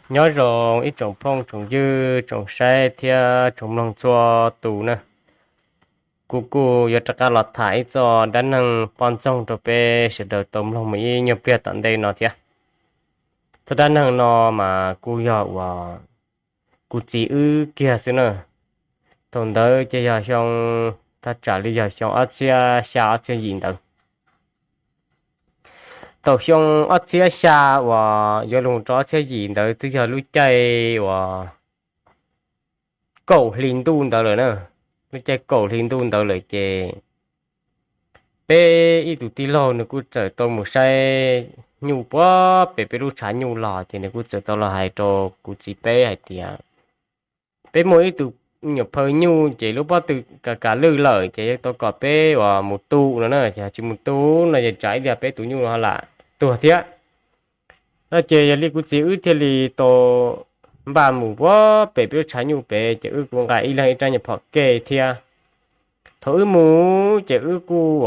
Nyob zoo ib tsoom phooj tsoom ywg tsoom saib thiab tsoom mloog txhua tus na. Kuv kuj yuav rov qab los tham ib txoj dab neeg poj ntxoog rau peb sawv daws tau mloog mus ib nyuag pliag tom ntej no thiab. Txoj dab neeg no mas kuj yog uas kuv txiv wb kiag xwb na. Thaum ntawd ces yog xyoo, thaj tsam li yog xyoo ob txhiab xya ob txhiab yim ntawd. Thaum xyoo ob txhiab xya uas yuav luag rau ob txhiab yim ntawd twb yog lub caij uas kaum hli ntuj ntawd lawm na. Lub caij kaum hli ntuj ntawd lawm ces peb ib tug tij laug nws kuj txawm tau mus saib nyuj puag pem peb lub tshav nyuj los ces nws kuj txawm tau los hais rau kuv txiv peb hais tias peb muaj ib tug nyuam phawj nyuj ces lub pob tw kav kav lwj lawm ces yuav tau kom peb uas mus tu no na, yog tsis mus tu no ces tsam ib pliag peb tus nyuj ho lam tuag thiab no. Ces yog li kuv txiv wb thiaj li tau npaj mus puag pem peb lub tshav nyuj pem ces wb kuj nqa ib leeg ib rab nyuag phom ke thiab. Thaum wb mus ces wb kuj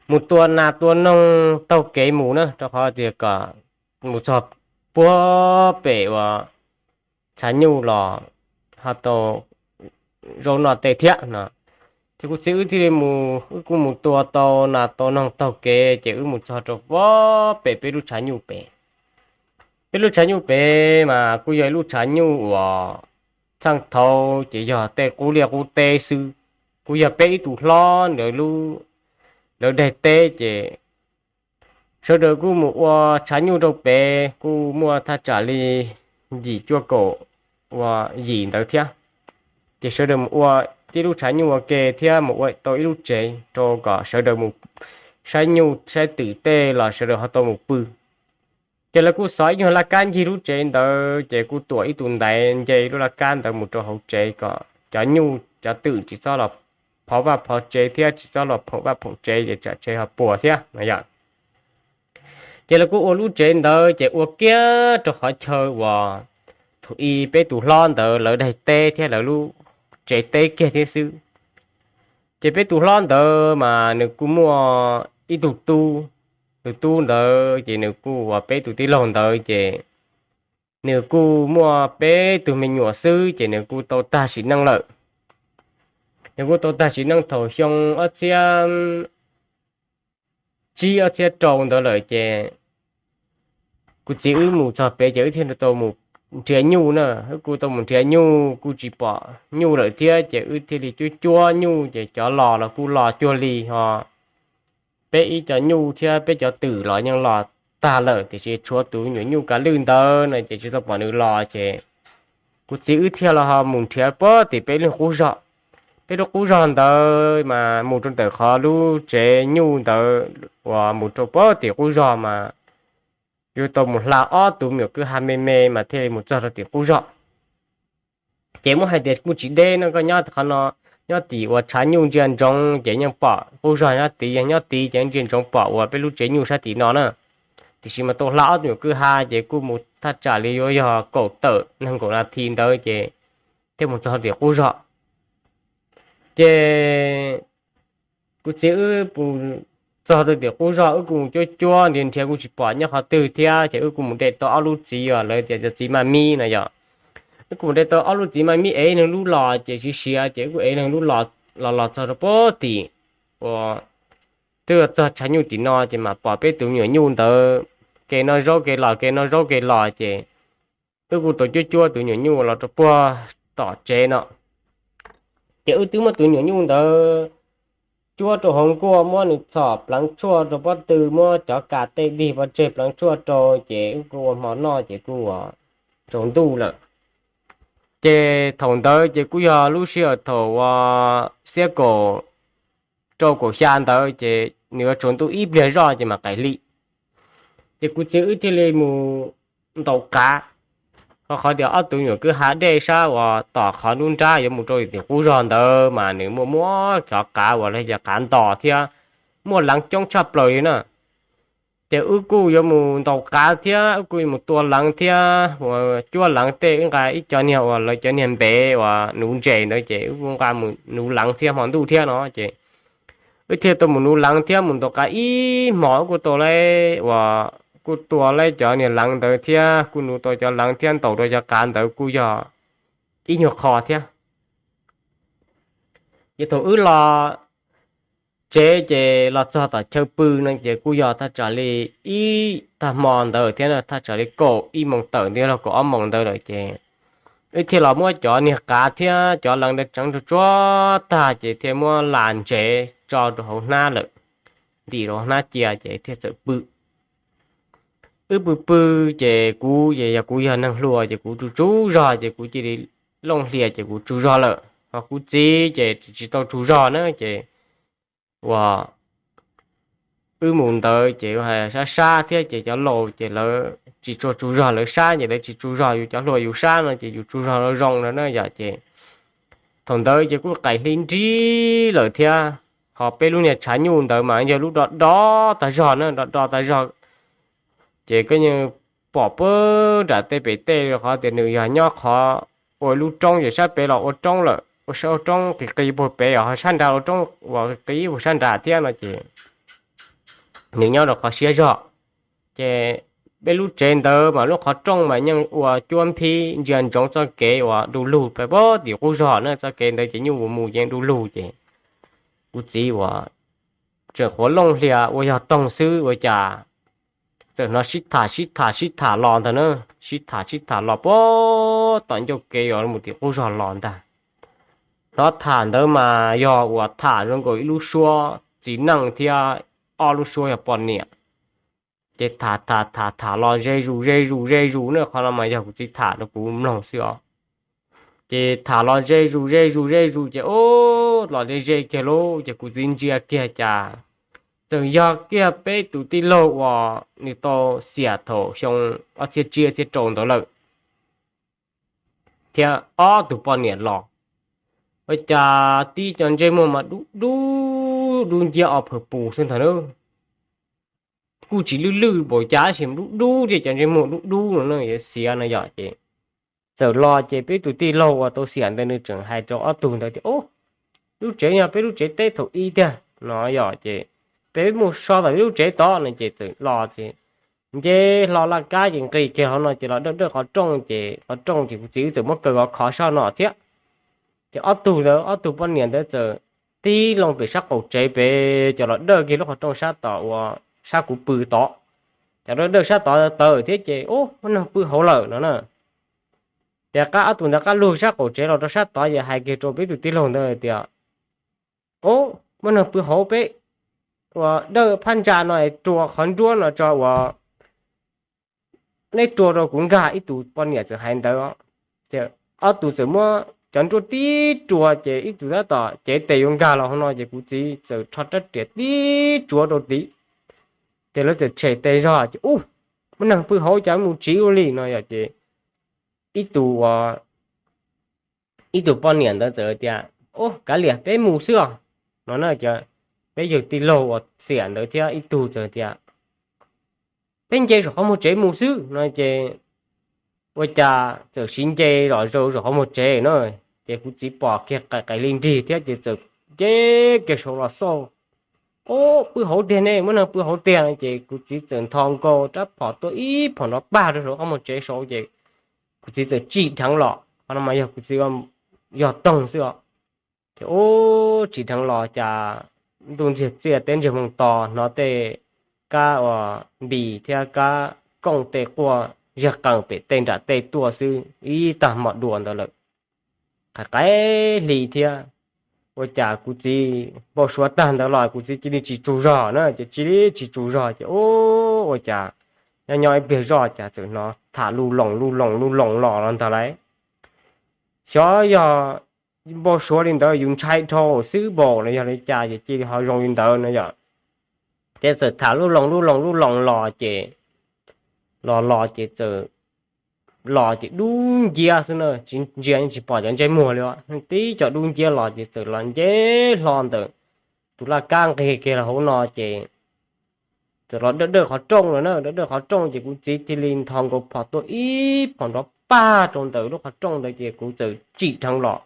mus tua nas tua noog taug kev mus na, rau qhov tias kom mus txog puag pem uas tshav nyuj los ho tau zaub noj tej thiab no. Ces kuv txiv wb thiaj li mus, wb kuj mus tua tau nas tau noog taug kev ces wb mus txog rau puag pem peb lub tshav nyuj pem. Peb lub tshav nyuj pem mas kuj yog ib lub tshav nyuj uas txheej thaud ces yog tej qub liaj qub teb xwb, kuj yog peb ib tug hlob ntawd lub, lawv daig teb ces sawv daws kuj mus ua tshav nyuj rau pem kuj muaj thaj tsam li yim cuaj kaum uas yim ntawd thiab. Ces sawv daws mus ua tib lub tshav nyuj ua ke thiab mus ua tau ib lub tsev rau kom sawv daws mus saib nyuj saib twm tej los sawv daws ho tau mus pw. Ces lawv kuj xov ib nyuag laj kab ncig lub tsev ntawd ces kuj tuam ib tug ntaiv nce lub laj kab ntawd mus rau hauv tsev kom cov nyuj cov twm tsis txhob los phov vaj phov tsev thiab tsis txhob los phoom vaj phoom tsev ces tsam tsev ho puas thiab no yom. Ces lawv kuj ua lub tsev ntawd ces ua kiag rau qhov chaw uas thaum ub peb tus hlob ntawd lawv daig teb thiab lawv lub tsev teb kiag thiab xwb. Ces peb tus hlob ntawd mas nws kuj muaj ib tug tub, tus tub ntawd ces nws kuj uas peb tus tij laug ntawd ces nws kuj muaj peb tug me nyuam xwb ces nws kuj tau tag sim neej lawm. Nws kuj tau tag sim neej thaum xyoo ob txhiab tsib ob txhiab rau ntawd lawm ces kuv txiv wb mus txog pem ces wb thiaj tau mus nrhiav nyuj na. Wb kuj tau mus nrhiav nyuj kuj tsis pom nyuj lawm thiab ces wb thiaj li cuab cuab nyuj ces cov los los kuj los cuag li ho peb ib co nyuj thiab peb cov twm los yeej los tag lawm tiam sis tshuav tus nyuam nyuj kav lwj ntawd no ces tsis tau pom nws los ces kuv txiv wb thiaj los ho mus nrhiav puag tim peb lub qub zog. Peb lub qub zog ntawd mas mus rau ntawm qhov lub tsev nyuj ntawd uas mus rau puag tim qub zog mas yuav tau mus hla ob tug me nyuam kwj ha me me mas thiaj li mus txog rau tim qub zog. Ces muab hais tias kuj tsis deb no, koj nyob qhov no, nyob tim uas tshav nyuj ntsia ntsoov ces yeej pom qub zog nyob tid, nyob tid ces ntsia ntsoov pom uas peb lub tsev nyuj sab tim no na. Tiam sis mas tau hla ob tug me nyuam kwj ha ces kuj mus thaj tsam li yuav yog kaum tawm nees nkaum nas this ntawd ces thiaj mus txog tim qub zog. Ces kuv txiv wb mus txog rau tim qub zog wb kuj mus cuab cuab nrhiav nrhiav kuj tsis pom nyob qhov twg thiab ces wb kuj mus de tau ob lub txiv uas lawv tias cov txiv maj mib no yom. Wb kuj mus de tau ob lub txiv maj mib ev neeg lub los ces siav siav ces wb kuj ev neeg lub los los los txog rau puag tim uas twb txog tshav nyuj tim no ces mas pom peb tus me nyuam nyuj ntawd ke noj zaub ke los ke noj zaub ke los ces wb kuj tau cuab cuab tus nyuam nyuj los rau puag tom tsev no. Ces wb twb muab tus nyuam nyuj ntawd cuab rau hauv nkuaj, muab nws txhom pleev tshuaj rau pob tw, muab cov kas tej dig pov tseg pleev tshuaj rau ces wb kuj ua hmo noj ces kuj tsaus ntuj lawm. Ces thaum ntawd ces kuj yog lub sij hawm thaum uas xiab kaum rau kaum xya ntawd ces nws yuav tsaus ntuj ib pliag zoj ces mam qaim hli. Ces kuv txiv wb thiaj li mus ntaus qav, rau qhov tias ob tug nyuam kwj ha dej sab uas tom qhov nruab nrab yuav mus rau tim qub zog ntawd mas nws muaj muab cov qav uas lawv cov qav ntos thiab muaj leev coob tshaj plaws li na. Ces wb kuj yuav mus ntaus qav thiab wb kuj yuav mus tua leev thiab uas cuab leev tej, wb nqa ib co niag uas lawv cov niag npev uas nuv ntses ntawd ces wb kuj nqa mus nuv leev thiab hmo ntuj thiab no ces wb thiaj tau mus nuv leev thiab mus ntaus qav ib hmos wb kuj tau lawm uas kuj tua lawm cov niag leev ntawd thiab kuj nuv tau cov leev thiab ntaus rau cov qav ntawd kuj yog ib nyuag qho thiab. Ces thaum wb los tsev ces los txog tom chaw pw no ces kuj yog thaj tsam li ib tag hmo ntawd thiab, thaj tsam li kaum ib moos tawm ntawd los kaum ob moos ntawd lawm ces wb thiaj los muab cov niag qav thiab cov leev ntawd tseev tsuag tsuag tag ces thiaj muab las ntsev tso rau hauv hnab lawm, ntim rau hnab cia ces thiaj txawm pw. Wb pw pw ces kuv ces yog kuv yog neeg hluas ces kuv tsaug tsaug zog ces kuv cia li looj hlias ces kuv tsaug zog lawm, ho kuv txiv ces tsis tau tsaug zog na ces uas wb mus ntawd ces sab sab thiab ces cov laus ces lawv tsis tshua tsaug zog, lawv sab ces lawv tsis tsaug zog, yus cov hluas yus sab no ces yus tsaug zog zoo no na yom ces thaum ntawd ces kuj qaim hli nrig lawm thiab, ho peb lub niag tshav nyuj ntawd mas yog lub do do tag zog na, do do tag zog ces koj yeej pom puag nram tej pem tej rau qhov tias nws yog nyob qhov ua lub roob ces sab pem los ua roob lawm, ua sab ua roob qis qis puag pem os, ho sab nrad ua roob uas qis qis puag sab nrad thiab no ces nws nyob rau qhov siab zog. Ces peb lub tsev ntawd mas lub qhov rooj mas yeej ua cuab nphib ntsia ntsoov txoj kev uas du lug pem puag tim qub zog na, txoj kev ntawd ces nyuj mus mus yeej du lug ces kuv txiv uas tseem qhuav looj hlias ua yog toog xwb ua cas txawm hnov sib tham sib tham sib tham los ntag na, sib tham sib tham los puag tom ncauj kev uas mus tim qub zog los ntag. Hnov tham ntawd mas yog uas tham zoo nkaus ib lub suab txiv neej thiab ob lub suab yog poj niam. Ces tham tham tham tham los ze zus ze zus ze zus na, qhov no mas yog kuv txiv tham rau kuv mloog xwb os. Ces tham los ze zus ze zus ze zus ces ub los ze ze kiag lauj, ces kuv txiv ntsia kiag cas txawm yog kiag peb tus tij laug uas nws tau xiam thaum xyoo ob txhiab tsib ob txhiab rau ntawd lawm thiab ob tug poj niam los. Ua cas tib cov ntsej muag mas dub dub dub nciab o phawm pus xwb ntag na. Kuj tsis lwj lwj npaum cas tab sis dub dub thiab, cov ntsej muag dub dub no na, yuav xiav no yom. Ces txawm los ces peb tus tij laug uas tau xiam ntawd nws tseem hais rau ob tug ntawd tias, Ub, lub tsev yog peb lub tsev teb thaum ub tiag no yom, ces peb mus so tom peb lub tsev tod no. Ces txawm los ces nce hlo laj kab ces nqis kiag hauv no ces los dawj dawj qhov rooj, ces qhov rooj ces kuv txiv wb txawm muab kaw khov khov sab no thiab. Ces ob tug ntawd, ob tug poj niam ntawd txawm tig loo pem sab qaum tsev pem, ces los dawj kiag lub qhov rooj sab tod uas sab kuv pw tod. Ces dawj dawj sab tod tawm thiab ces, Ub, muaj neeg pw hauv lawm no na. Ces qab ob tug ntawd qab lug sab qaum tsev los rau sab tod ces hais kiag rau peb tus tij laug ntawd tias, Ub, muaj neeg pw hauv peb, uas dawj phab ntsa no es rua qhov nruab no tso uas neb rua rau kuv nkag. Ib tug poj niam txawm hais ntawd, ces ob tug txawm muab cov nruab tib rua ces ib tug tab tom cev tes yuav nkag los hauv no ces kuv txiv txawm rho rab riam tib tsuav rau tid. Ces lawv txawm tshem tes zog ces, Ub, muaj neeg pw hauv cas mus tsiv ua li no yom. Ces ib tug uas ib tug poj niam ntawd txawm tias, Ub, kav liam peb mus xwb os no na. Ces peb yawg tij laug uas xiam ntawd thiab ib tug txawm tias, Peb nce saum qhov muag tsev mus xwb no. Ces ua cas txawm siv nce zom zaws saum qhov muag tsev na. Ces kuv txiv pom kiag qaim qaim li nrig thiab ces txawm nce kiag saud los xauj, Ub, pw hauv tiag ne, muaj neeg pw hauv tiag no. Ces kuv txiv txawm ntho nkaus rab phom tuaj ib phom nrov pag rau saum qhov muag tsev saud ces kuv txiv txawm tsim dheev los. Qhov no mas yog kuv txiv yog toog xwb os. Ces ub, tsim dheev los cas ntuj ntsiag txiaj teb ntsiag moog to, hnov tej kab uas npis thiab kab kooj tej quaj zig qees pem tej nram tej tuaj xwb ib tag hmo dua ntawd lawm. Qaim qaim hli thiab, ua cas kuv txiv npau suav tag ntawd los kuv txiv cia li tsis tsaug zog na, ces cia li tsis tsaug zog ces ub, ua cas nyob nyob ib pliag zoj cas txawm hnov tham luj loos luj loos luj loos los los ntag lauj. Xyov yog npau suav li ntawd yus ntshai dhau xwb npaum los yog li cas ces cia li ho zoo li ntawd no yom. Ces txawm tham luj loos luj loos luj loos los ces, los los ces txawm los ces dub nciab xwb na, tsis ntsia yeej tsis pom cov ntsej muag li os. Tib co dub nciab los ces txawm los nce hlo ntawm tus laj kab nqis kiag los hauv no ces txawm los dawj dawj qhov rooj los na, dawj dawj qhov rooj ces kuv txiv thiaj li ntho nkaus phom tuaj ib phom nrov pag rau ntawm lub qhov rooj ntawd ces kuv txawm tsim dheev los.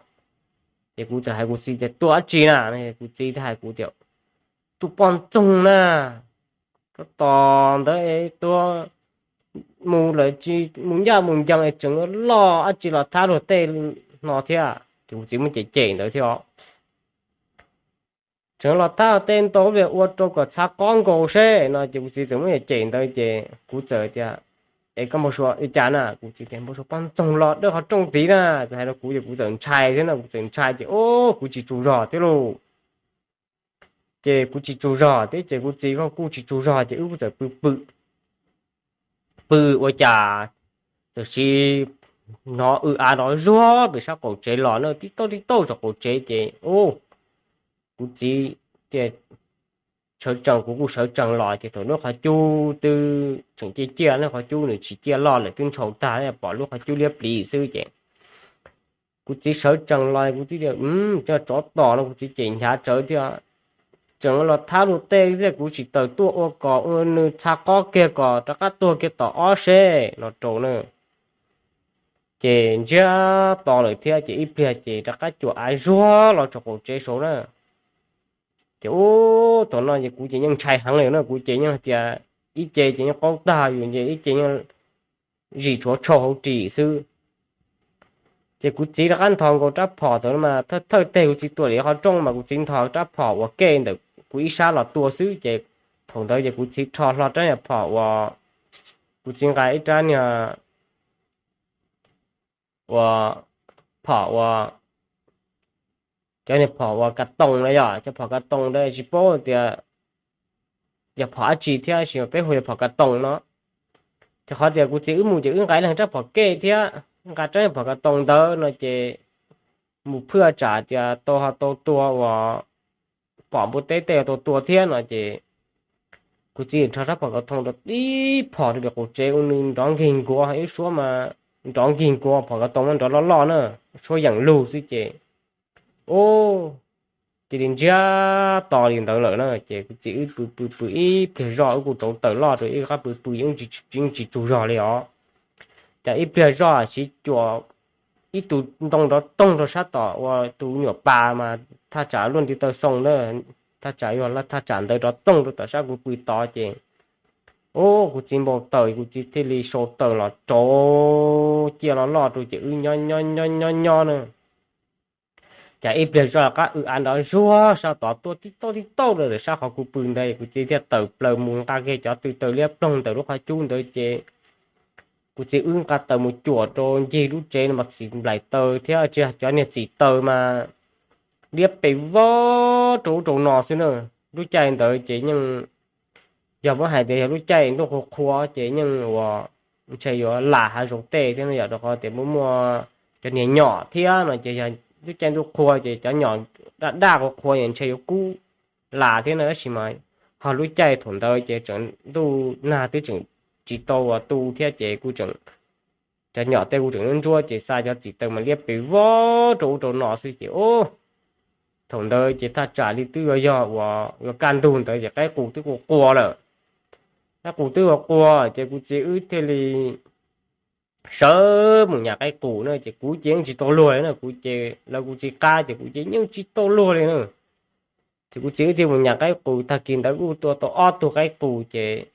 Ces kuv txawm hais kuv txiv tias, Tuaj dab tsi na? Kuv txiv thiaj hais kuv tias, Tuaj poj ntxoog na. tos ntawd tuag mus lawm tsis mus ncaj mus ncees es tseem loj dab tsi los thab luag tej no thiab. Ces kuv txiv muab cem cem ntawd thiab os. Tseem los thab tej ntau vim ua rau kom txhav qob nkaus seb no ces kuv txiv txawm muab cem cem ntawd ces kuv txawm tias, es koj npau suav li cas na? Kuv txiv tias npau suav poj ntxoog los dawb qhov rooj tid na. Txawm hais rau kuv ces kuv txawm ntshai thiab no, kuv txawm ntshai ces o, kuv tsis tsaug zog thiab lauj. Ces kuv tsis tsaug zog thiab ces kuv txiv kuj tsis tsaug zog ces wb kuj txawm pw pw pw ua cas txawm sis hnov w av nrov zuag pem sab qaum tsev los na, tib tauj tib tauj saum qaum tsev ces u, kuv txiv tias sawv tsees, kuv kuj sawv tsees los ces thaum lub qhov cub twb tseem ciaj ciaj, lub qhov cub nws tsis ciaj loj lawm, twb ntshaus tag, pom lub qhov cub liab pliv xwb ces kuv txiv sawv tsees los kuv txiv tias, cov tsov tom no, kuv txiv cem nchav tsawv thiab, tseem los thab luag tej thiab, kuv tsis tawm tuaj ua kom ua nws txhav qob kiag kom rov qab tuag kiag tom ob seb no rau na. Ces ntsiag to lawm thiab ces ib pliag ces rov qab cuam av zuag los tsaus qaum tsev saud na. Ces ub, thaum no ces kuv ces yeej ntshai heev li na, kuv ces yeej hais tias ib ce ces yeej qaub tag, yus ces ib ce yeej zim tshuav tshau hauv ris xwb. Ces kuv txiv rov qab nthos nkaus rab phom thaum no mas thawj thawj teg kuv txiv tua li qhov rooj mas kuv txiv nthos rab phom uas kej ntawm kuv ib sab los tua xwb ces thaum ntawd ces kuv txiv rho hlo rab niag phom uas kuv txiv nqa ib rab niag uas phom uas cov niag phom uas kav toos na, yog cov phom kav toos ntawd tsis paub tias yog phom dab tsi thiab, sis peb hu yog phom kav toos no. Ces qhov tias kuv txiv wb mus ces wb nqa ib leeg rab phom kej thiab nqa rab phom kav toos ntawd no ces mus phwj tsam tias tau ho tau tua uas pom npua teb tej tau tua thiab no ces kuv txiv nrho rab phom kav toos rau tib phom rau pem qaum tsev ua nws nrov nkig nkuav, ib suab mas nrov nkig nkuav, phom kav toos mas nrov loj loj na, suab yeem lug xwb ces ub, cia li ntsiag to li ntawd lawm na. Ces kuv txiv wb pw pw pw ib pliag zoj wb kuj rauv taws loj rau ib qab pw pw yeej tsis tsaug zog li os. Ces ib pliag zoj siv cuam ib tug ntoo nrov toog rau sab tom uas tus nyuam pas mas thaj tsam luaj ntiv taw xoo na, thaj tsam yog thaj tsam ntawd nrov toog rau tom sab kuv pw tod ces ub, kuv txiv npau taws, kuv txiv thiaj li sau taws los rauv ciaj loj loj rau ces wb nyob nyob nyob nyob nyob na. Ces ib pliag zoj rov qab w av nrov zuag sab tod tuaj tib tauj tib tauj rau ntawm sab qhov kuv pw ntawd, kuv txiv thiaj tawm plaws mus nqa kiag cov tw taws liab ploog ntawm lub qhov cub ntawd ces kuv txiv wb nqa taws mus cuam rau ncig lub tsev no mas txim nplaim taws thiab tsis yog cov niag txim taws mas liab pes vog rau ub rau no xwb na. Lub caij ntawd ces yeej yog muab hais tias yog lub caij ntuj qhua qhua ces yeej uas ntshe yuav lam hav zoov tej thiab no, yog rau qhov tias muaj muaj cov niag nyom thiab no ces yog lub caij ntuj qhua ces cov nyom daj daj qhua qhua es ntshe yuav kub lam thiab no, tab sis mas ho lub caij thaum ntawd ces tseem ntuj nag twb tseem tsis tau uas tu thiab ces kuj tseem, cov nyom tej kuj tseem ntsuab ces xa cov txim taws mas liab pes vog rau ub rau no xwb ces ub, thaum ntawd ces thaj tsam li twb yuav yog uas yuav kaj ntug ntawd ces qaib qus twb qua qua lawm. Qaib qus twb qua qua ces kuv txiv wb thiaj li sawv mus nyas qaib qus na, ces kuv ces yeej tsis tau luag li na, kuv ces lawv kuv txiv qab ces kuv ces yeej tsis tau luag li na. Ces kuv txiv wb thiaj mus nyas qaib qus, tag kis ntawd kuj tua tau ob tug qaib qus ces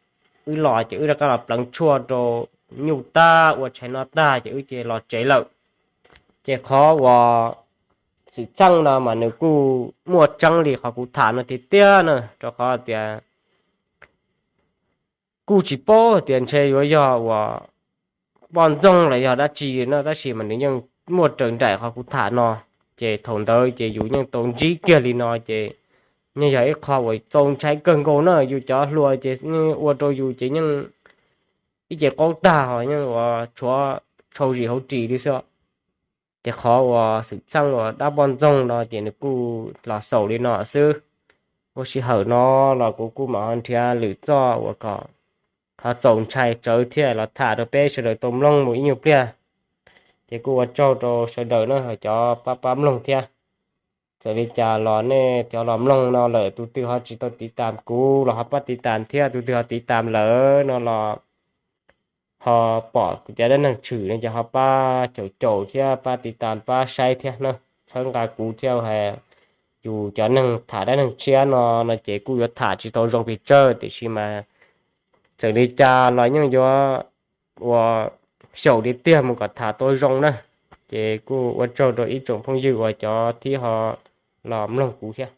wb los ces wb rov qab los pleev tshuaj rau nyuj tag ua tshais no tag ces wb ces los tsev lawm. Ces qhov uas xwm txheej no mas nws kuj muaj tseeb li qhov kuv tham no tiag tiag na, rau qhov tias kuj tsis paub tias ntshe yuav yog uas poj ntxoog los yog dab tsi no, tab sis mas nws yeej muaj raws nraim qhov kuv tham no. Ces thaum ntawd ces yus yeej tau ntsib kiag li no ces yeej yog ib qho uas txaus ntshai kawg nkaus na. Yus cov hluas ces yeej ua rau yus ces yeej ib ce qaub tag ho yeej uas tshuav tshau zis hauv ris li xwb. Ces qhov uas xwm txheej uas dab poj ntxoog no ces nws kuj los xaus li no xwb. Ua sij hawm no los kuv kuj mam ho nrhiav lwm txoj uas kom ho txaus ntshai tsawv thiaj los tham rau peb sawv daws tau mloog mus ib nyuag pliag. Ces kuj ua tsaug rau sawv daws na, cov pab pab mloog thiab. Txawm li cas los nej cov los mloog no lawm tus twg ho tsis tau tiv tam kuv los ho pab tiv tam thiab, tus twg ho tiv tam lawm no los ho pom kuv cov dab neeg tshwm no ces ho pab caum caum thiab pab tiv tam pab saib thiab na, txhawb nqa kuv thiab hais. Yus cov neeg tham dab neeg tshiab no no ces kuj yuav tham tsis tau zoo pes tsawg tiam sis mas txawm li cas los yeej yuav ua xyaum li tiag mus kom tham tau zoo na. Ces kuj ua tsaug rau ib tsoom phooj ywg uas cov thib ho los mloog kuv thiab.